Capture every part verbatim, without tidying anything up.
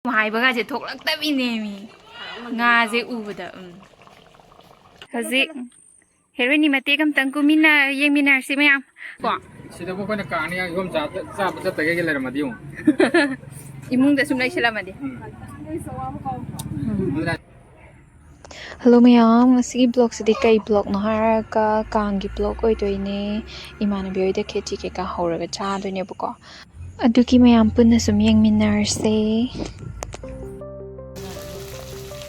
ꯍꯥꯏꯕꯒꯁꯦ ꯊꯣꯛꯂꯛꯇꯕꯤꯅꯦꯃꯤ꯫ ꯉꯥꯁꯦ ꯎꯕꯗ꯫ ꯎꯝ꯫ ꯍꯧꯖꯤꯛ ꯍꯦꯔꯣꯏꯟꯒꯤ ꯃꯇꯦꯛ ꯑꯝꯇꯪ ꯀꯨꯝꯃꯤꯟꯅ ꯌꯦꯡꯃꯤꯟꯅꯔꯁꯤ ꯃꯌꯥꯝ꯫ ꯀꯣ꯫ ꯁꯤꯗꯕꯨ ꯑꯩꯈꯣꯏꯅ ꯀꯥꯡꯅ ꯌꯣꯝ ꯆꯥꯕ ꯆꯠꯇꯒꯩꯒ ꯂꯩꯔꯝꯃꯗꯤ ꯌꯦꯡꯉꯨ꯫ ꯏꯃꯨꯡꯗ ꯁꯨꯝ ꯂꯩꯁꯜꯂꯝꯃꯗꯤ꯫ ꯎꯝ꯫ ꯑꯗꯨꯅ ꯍꯜꯂꯣ ꯃꯌꯥꯝ, ꯉꯁꯤꯒꯤ ꯕ꯭ꯂꯣꯛꯁꯤꯗꯤ ꯀꯩ ꯕ꯭ꯂꯣꯛꯅꯣ ꯍꯥꯏꯔꯒ ꯀꯥꯡꯒꯤ ꯕ꯭ꯂꯣꯛ ꯑꯣꯏꯗꯣꯏꯅꯦ꯫ ꯏꯃꯥꯟꯅꯕꯤ ꯍꯣꯏꯗ ꯈꯦꯆꯤ ꯀꯩꯀꯥ ꯍꯧꯔꯒ ꯆꯥꯗꯣꯏꯅꯦꯕꯀꯣ꯫ ꯑꯗꯨꯒꯤ ꯃꯌꯥꯝ ꯄꯨꯟꯅ ꯁꯨꯝ ꯌꯦꯡꯃꯤꯟꯅꯔꯁꯦ꯫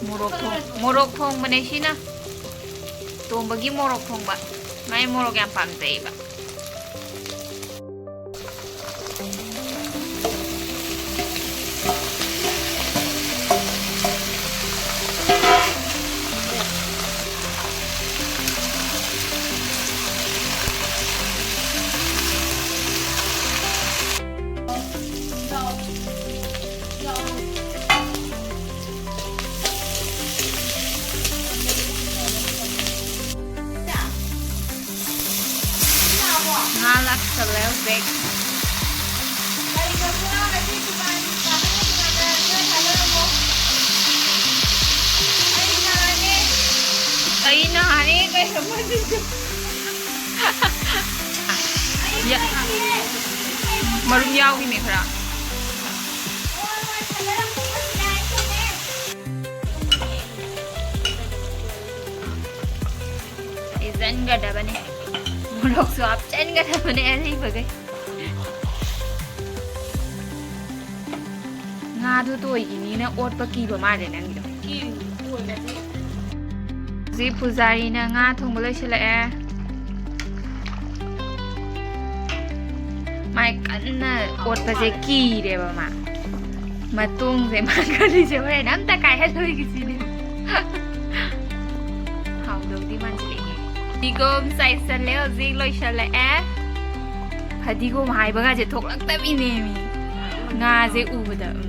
ꯃꯣꯔꯣꯛ ꯊꯣꯡ-, ꯃꯣꯔꯣꯛ ꯊꯣꯡꯕꯅꯦ ꯁꯤꯅ꯫ ꯇꯣꯝꯕꯒꯤ ꯃꯣꯔꯣꯛ ꯊꯣꯡꯕ꯫ ꯃꯥꯏ ꯃꯣꯔꯣꯛ ꯌꯥꯝ ꯄꯥꯝꯖꯩꯌꯦꯕ꯫ ꯉꯥ ꯂꯥꯛꯁꯜꯂꯦ ꯍꯧꯖꯤꯛ꯫ ꯑꯩ ꯅꯥꯔꯦ ꯀꯩꯅꯣ ꯃꯁꯤꯁꯨ꯫ ꯌꯥ-, ꯃꯔꯨꯝ ꯌꯥꯎꯈꯤꯅꯦ ꯈꯔ꯫ ꯍꯩꯖꯟꯒꯗꯕꯅꯦ꯫ ꯃꯣꯔꯣꯛꯁꯨ ꯍꯥꯞꯆꯟꯒꯗꯕꯅꯦ ꯑꯔꯩꯕꯈꯩ꯫ ꯉꯥꯗꯣ ꯇꯣꯏꯒꯤꯅꯤꯅ ꯑꯣꯠꯄ ꯀꯤꯕ ꯃꯥꯜꯂꯦ ꯅꯪꯒꯤꯗꯣ꯫ ꯀꯤꯔꯤꯅꯤ, ꯇꯣꯏꯒꯁꯦ꯫ ꯍꯧꯖꯤꯛ ꯄꯨꯖꯥꯔꯤꯅ ꯉꯥ ꯊꯣꯡꯕ ꯂꯣꯏꯁꯤꯜꯂꯛꯑꯦ꯫ ꯃꯥꯏ ꯀꯟꯅ ꯑꯣꯠꯄꯁꯦ ꯀꯤꯔꯦꯕ ꯃꯥ꯫ ꯃꯇꯣꯡꯁꯦ ꯃꯥ ꯈꯜꯂꯤꯁꯦ ꯍꯣꯔꯦꯟ ꯑꯝꯇ ꯀꯥꯏꯍꯜꯂꯣꯏꯒꯦ ꯁꯤꯅꯦ꯫ ꯍꯥꯎꯗꯧꯗꯤ ꯃꯥꯟꯁꯤꯜꯂꯛꯑꯦ꯫ ꯐꯗꯤꯒꯣꯝ ꯆꯥꯏꯁꯜꯂꯦ, ꯍꯧꯖꯤꯛ ꯂꯣꯏꯁꯜꯂꯛꯑꯦ꯫ ꯐꯗꯤꯒꯣꯝ ꯍꯥꯏꯕꯒꯁꯦ ꯊꯣꯛꯂꯛꯇꯕꯤꯅꯦꯃꯤ꯫ ꯉꯥꯁꯦ ꯎꯕꯗ꯫ ꯎꯝ꯫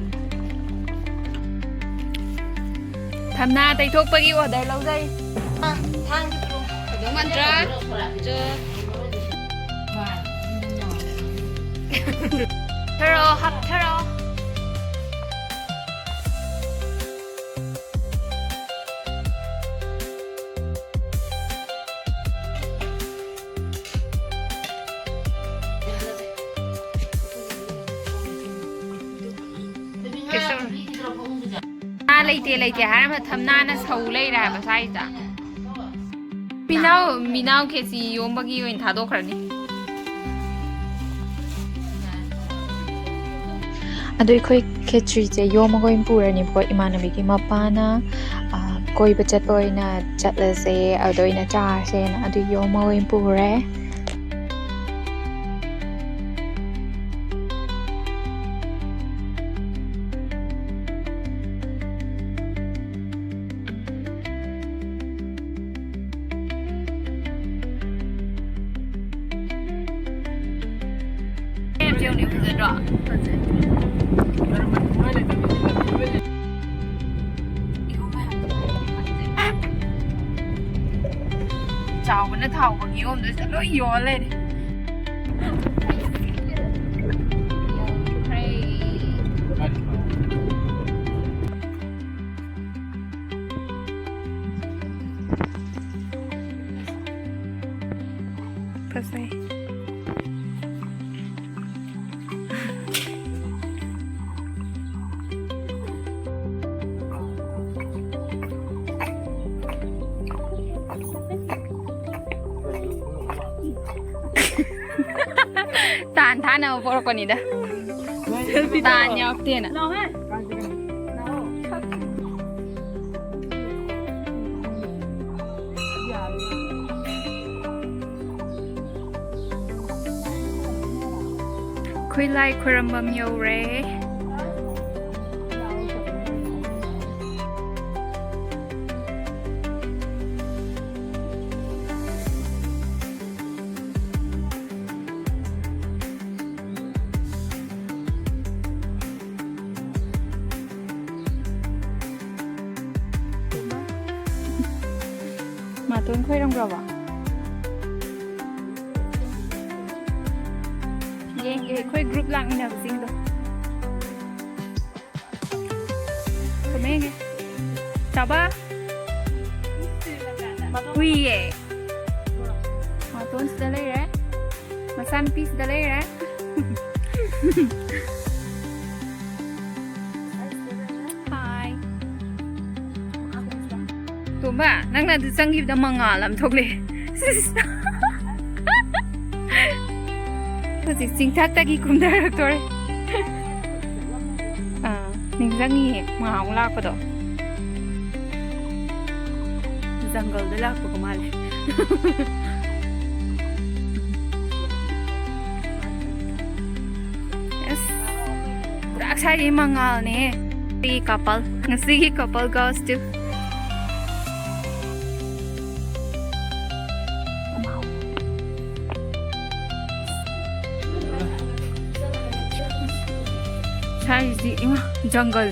ꯊꯝꯅꯥ ꯇꯩꯊꯣꯛꯄꯒꯤ ꯑꯣꯔꯗꯔ ꯂꯧꯖꯩ꯫ ꯊꯥꯡ ꯀꯩꯗꯧ ꯃꯥꯟꯗ꯭ꯔꯥ? ꯍꯥꯞꯊꯔꯛꯑꯣ, ꯍꯥꯞꯊꯔꯛꯑꯣ꯫ ꯂꯩꯇꯦ ꯂꯩꯇꯦ ꯍꯥꯏꯔꯝꯃ ꯊꯝꯅꯥꯅ ꯁꯧ ꯂꯩꯔꯦ ꯍꯥꯏꯕ ꯁ꯭ꯋꯥꯏꯁꯤꯗ꯫ ꯃꯤꯅꯥꯎ ꯃꯤꯅꯥꯎ ꯈꯦꯆꯤ ꯌꯣꯝꯕꯒꯤ ꯑꯣꯏꯅ ꯊꯥꯗꯣꯛꯈ꯭ꯔꯅꯤ꯫ ꯑꯗꯣ ꯑꯩꯈꯣꯏ ꯈꯦꯆ꯭ꯔꯤꯁꯦ ꯌꯣꯝꯃꯒ ꯑꯣꯏꯅ ꯄꯨꯔꯅꯤꯕꯀꯣ꯫ ꯏꯃꯥꯟꯅꯕꯤꯒꯤ ꯃꯄꯥꯅ, ꯑ, ꯀꯣꯏꯕ ꯆꯠꯄ ꯑꯣꯏꯅ ꯆꯠꯂꯁꯦ, ꯑꯗꯨꯗ ꯑꯣꯏꯅ ꯆꯥꯔꯁꯦꯅ ꯑꯗꯨ ꯌꯣꯝꯃꯒ ꯑꯣꯏꯅ ꯄꯨꯔꯦ꯫ ꯌꯦꯡꯉꯨꯅꯦ, ꯐꯖꯗ꯭ꯔꯣ? ꯐꯖꯩ꯫ ꯆꯥꯎꯕꯅ ꯊꯥꯎꯕ ꯀꯤꯍꯣꯝꯗꯨꯗ ꯂꯣꯏ ꯌꯣꯜ ꯂꯩꯔꯦ꯫ ꯐꯖꯩ꯫ ꯇꯥꯟ ꯊꯥꯅꯕ ꯄꯣꯔꯛꯄꯅꯤꯗ꯫ ꯇꯥꯟ ꯌꯥꯎꯔꯛꯇꯦꯅ꯫ ꯑꯩꯈꯣꯏ ꯂꯥꯏ ꯈꯣꯏꯔꯝꯐꯝ ꯌꯧꯔꯦ꯫ ꯃꯥꯇꯣꯟ ꯈꯣꯏꯔꯝꯈ꯭ꯔꯕꯣ? ꯌꯦꯡꯒꯦ, ꯑꯩꯈꯣꯏ group ꯂꯥꯛꯃꯤꯟꯅꯕꯁꯤꯡꯗꯣ꯫ ꯀꯃꯥꯏꯅ? ꯆꯥꯕ? ꯎꯏꯌꯦ꯫ ꯃꯥꯇꯣꯟ ꯁꯤꯗ ꯂꯩꯔꯦ꯫ ꯃꯆꯥꯅꯨꯄꯤ ꯁꯤꯗ ꯂꯩꯔꯦ꯫ Hi꯫ ꯇꯣꯝꯕ, ꯅꯪꯅ ꯑꯗꯨ ꯆꯪꯈꯤꯕꯗ ꯃꯉꯥꯜ ꯑꯃ ꯊꯣꯛꯂꯛꯑꯦ꯫ ꯍꯧꯖꯤꯛ ꯆꯤꯡꯊꯛꯇꯒꯤ ꯀꯨꯝꯊꯔꯛꯇꯣꯔꯦ꯫ ꯑꯥ, ꯅꯤꯡꯁꯤꯡꯉꯤꯌꯦ ꯃꯉꯥꯜ ꯑꯃꯨꯛ ꯂꯥꯛꯄꯗꯣ꯫ ꯖꯪꯒꯜꯗ ꯂꯥꯛꯄꯒ ꯃꯥꯜꯂꯦ꯫ ꯑꯁ, ꯄꯨꯔꯥ ꯁ꯭ꯋꯥꯏꯒꯤ ꯃꯉꯥꯜꯅꯦ꯫ ꯉꯁꯤꯒꯤ couple, ꯉꯁꯤꯒꯤ couple goes to ꯁ꯭ꯋꯥꯏꯁꯤꯗꯤ ꯏꯃꯥ, ꯖꯪꯒꯜ꯫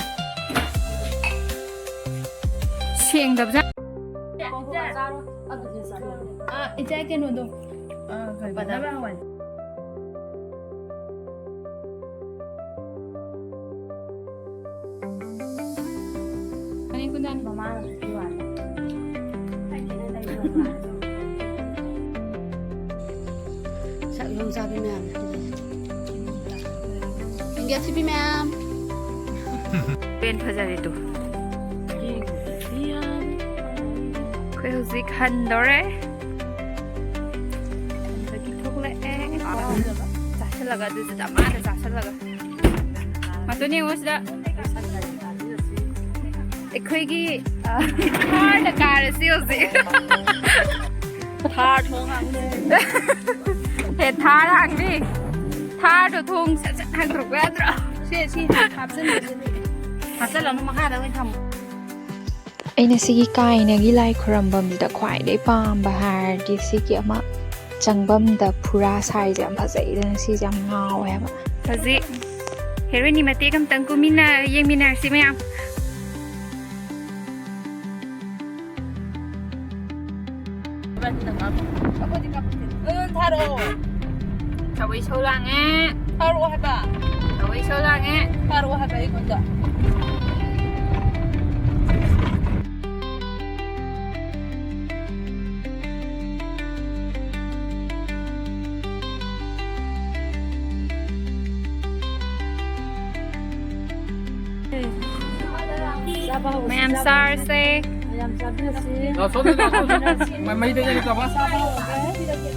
ꯁꯦꯡꯗꯕꯖꯥꯠ꯫ ꯑꯥ, ꯏꯆꯥ ꯀꯩꯅꯣꯗꯣ꯫ ꯑꯥ, ꯀꯩꯅꯣ, ꯅꯕꯥ ꯍꯋꯥꯏ꯫ ꯃꯅꯤꯀꯨꯟꯗꯟ꯫ ꯃꯃꯥꯅ ꯄꯤ ꯋꯥꯅꯤ꯫ ꯁꯛ ꯌꯣꯡ ꯆꯥꯕꯤ ꯃꯌꯥꯝ꯫ ꯏꯟꯗꯤꯌꯥ ꯊꯤꯕꯤ ꯃꯌꯥꯝ꯫ ꯄꯦꯟ ꯐꯖꯔꯦ ꯇꯨ꯫ ꯑꯩꯈꯣꯏ ꯍꯧꯖꯤꯛ ꯍꯟꯗꯧꯔꯦ꯫ ꯍꯟꯕꯒꯤ ꯊꯣꯛꯂꯛꯑꯦ꯫ ꯆꯥꯁꯤꯜꯂꯒ ꯑꯗꯨꯁꯨ ꯗꯃꯥꯗ ꯆꯥꯁꯤꯜꯂꯒ꯫ ꯃꯇꯨꯅꯦ ꯌꯦꯡꯉꯣ ꯁꯤꯗ꯫ ꯑꯩꯈꯣꯏꯒꯤ, ꯑ, ꯊꯥꯔꯗ ꯀꯥꯔꯁꯤ ꯍꯧꯖꯤꯛ꯫ ꯊꯥꯔ ꯊꯣꯡ ꯍꯥꯡꯗꯦ꯫ ꯑꯦ, ꯊꯥꯔ ꯍꯥꯡꯗꯦ꯫ ꯊꯥꯔꯗꯣ ꯊꯣꯡ ꯁꯠ ꯁꯠ ꯍꯥꯡꯗꯣꯔꯛꯄ ꯌꯥꯗ꯭ꯔꯣ? ꯁꯦ, ꯁꯤ ꯍꯥꯞꯆꯤꯟꯕꯁꯤꯗꯤ꯫ ꯍꯥꯞꯆꯤꯜꯂꯅꯨ, ꯃꯈꯥꯗ ꯑꯣꯏꯅ ꯊꯝꯃꯣ꯫ ꯑꯩꯅ ꯁꯤꯒꯤ ꯀꯥꯏꯅꯒꯤ ꯂꯥꯏ ꯈꯨꯔꯝꯐꯝꯁꯤꯗ ꯈ꯭ꯋꯥꯏꯗꯩ ꯄꯥꯝꯕ ꯍꯥꯏꯔꯗꯤ ꯁꯤꯒꯤ ꯑꯃ ꯆꯪꯐꯝꯗ ꯐꯨꯔꯥ ꯁꯥꯔꯤꯁꯦ ꯌꯥꯝ ꯐꯖꯩꯗꯅ, ꯁꯤꯁꯦ ꯌꯥꯝ ꯉꯥꯎꯋꯦ ꯍꯥꯏꯕ꯫ ꯍꯧꯖꯤꯛ ꯍꯦꯔꯣꯏꯟꯒꯤ ꯃꯇꯦꯛ ꯑꯝꯇꯪ ꯀꯨꯝꯃꯤꯟꯅ ꯌꯦꯡꯃꯤꯟꯅꯔꯁꯤ ꯃꯌꯥꯝ꯫ ꯑꯩꯈꯣꯏꯗꯤ ꯀꯥꯞꯄꯛꯇꯦ꯫ ꯎꯝ, ꯊꯥꯔꯛꯑꯣ꯫ ꯊꯥꯕꯩ ꯏꯁꯧ ꯂꯥꯡꯉꯦ꯫ ꯊꯥꯔꯛꯑꯣ ꯍꯥꯏꯕ꯫ ꯊꯥꯕꯩ ꯏꯁꯧ ꯂꯥꯡꯉꯦ꯫ ꯊꯥꯔꯛꯑꯣ ꯍꯥꯏꯕ ꯑꯩꯉꯣꯟꯗ꯫ ꯃꯌꯥꯝ ꯆꯥꯔꯁꯦ꯫ ꯌꯥꯝ ꯆꯥꯕꯤꯔꯁꯤ꯫ ꯂꯥꯛꯑꯣ, ꯁꯣꯝꯗ ꯂꯥꯛꯑꯣ, ꯁꯣꯝꯗ꯫ ꯃ-, ꯃꯩꯗ ꯌꯦꯡꯉꯦ ꯆꯥꯕ꯫ ꯆꯥꯕ ꯍꯧꯔꯒꯦ꯫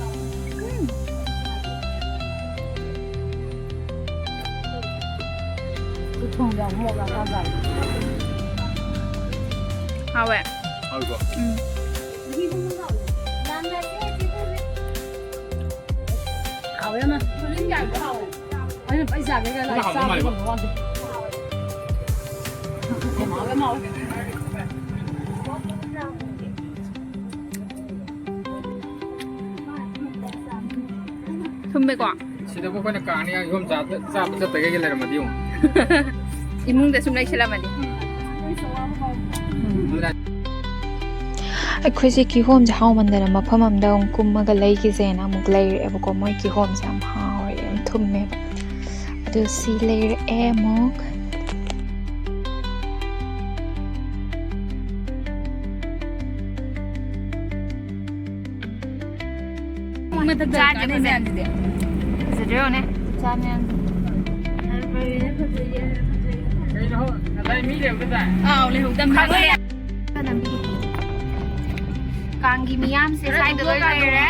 ꯎꯊꯣꯡꯗ ꯑꯃꯨꯛ ꯂꯥꯛꯑꯀꯥꯟꯗ꯫ ꯍꯥꯎꯋꯦ꯫ ꯍꯥꯎꯋꯤꯀꯣ? ꯎꯝ꯫ ꯍꯥꯎꯋꯦ ꯌꯥꯝꯅ꯫ ꯑꯩꯅ ꯄꯩꯁꯥꯒꯤꯒ ꯂꯥꯏ ꯍꯥꯎꯕ ꯃꯥꯜꯂꯦꯕ꯫ ꯆꯥꯕ ꯉꯝꯕ ꯋꯥꯗꯦ꯫ ꯍꯥꯎꯋꯦ, ꯍꯥꯎꯋꯦ꯫ ꯊꯨꯝꯃꯦꯀꯣ? ꯁꯤꯗꯕꯨ ꯑꯩꯈꯣꯏꯅ ꯀꯥꯡꯅꯤ ꯌꯣꯝ ꯆꯥ-, ꯆꯥꯕ ꯆꯠꯇꯒꯩꯒ ꯂꯩꯔꯝꯃꯗꯤ ꯌꯦꯡꯉꯨ꯫ ꯏꯃꯨꯡꯗ ꯁꯨꯝ ꯂꯩꯁꯜꯂꯝꯃꯗꯤ꯫ ꯎꯝ꯫ ꯑꯗꯨꯅ ꯑꯩꯈꯣꯏꯁꯦ ꯀꯤꯍꯣꯝꯁꯦ ꯍꯥꯎꯃꯟꯗꯅ ꯃꯐꯝ ꯑꯃꯗ ꯑꯃꯨꯛ ꯀꯨꯝꯃꯒ ꯂꯩꯒꯤꯁꯦꯅ ꯑꯃꯨꯛ ꯂꯩꯔꯛꯑꯦꯕꯀꯣ꯫ ꯃꯣꯏ ꯀꯤꯍꯣꯝꯁꯦ ꯌꯥꯝ ꯍꯥꯎꯋꯦ, ꯌꯥꯝ ꯊꯨꯝꯃꯦꯕ꯫ ꯑꯗꯨ ꯁꯤ ꯂꯩꯔꯛꯑꯦ ꯑꯃꯨꯛ꯫ ꯃꯊꯛꯇ ꯆꯥꯁꯦ, ꯀꯥꯟꯅꯩ ꯐꯖꯩ꯫ ꯃꯌꯥꯝꯁꯤꯗꯤ꯫ ꯐꯖꯗ꯭ꯔꯣ ꯌꯦꯡꯉꯨꯅꯦ, ꯆꯥ ꯃꯌꯥꯝꯁꯦ꯫ ꯀꯩꯅꯣ, ꯉꯁꯥꯏ ꯃꯤ ꯂꯩꯍꯧꯗꯗꯥꯏ? ꯑꯥꯎ, ꯂꯩꯍꯧꯗꯕꯅꯦ꯫ ꯈꯪꯉꯦ꯫ ꯀꯥꯡꯒꯤ ꯃꯤꯌꯥꯝꯁꯦ ꯈꯔ ꯁ꯭ꯋꯥꯏꯗ ꯂꯣꯏ ꯊꯣꯛꯑꯀꯥꯟꯗ ꯂꯩꯔꯦ꯫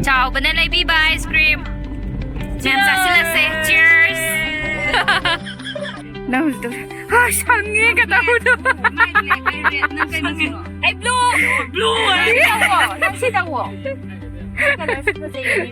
ꯆꯥꯎꯕꯅ ꯂꯩꯕꯤꯕ ice cream꯫ ꯃꯌꯥꯝ ꯆꯥꯁꯤꯜꯂꯁꯦ꯫ Cheers! ꯅꯪ ꯍꯧꯖꯤꯛꯇ, ꯍꯥ, ꯁꯪꯉꯦ ꯀꯗꯧꯗꯣ꯫ ꯅꯪ ꯀꯩ ꯃꯆꯨꯅꯣ? ꯑꯩ blue꯫ Blue ꯑꯣꯏ꯫ ꯅꯪ ꯁꯤ ꯇꯧꯋꯣ꯫ ꯅꯪ ꯁꯤ ꯇꯧꯋꯣ꯫ Colour ꯁꯤ ꯐꯖꯩꯌꯦ꯫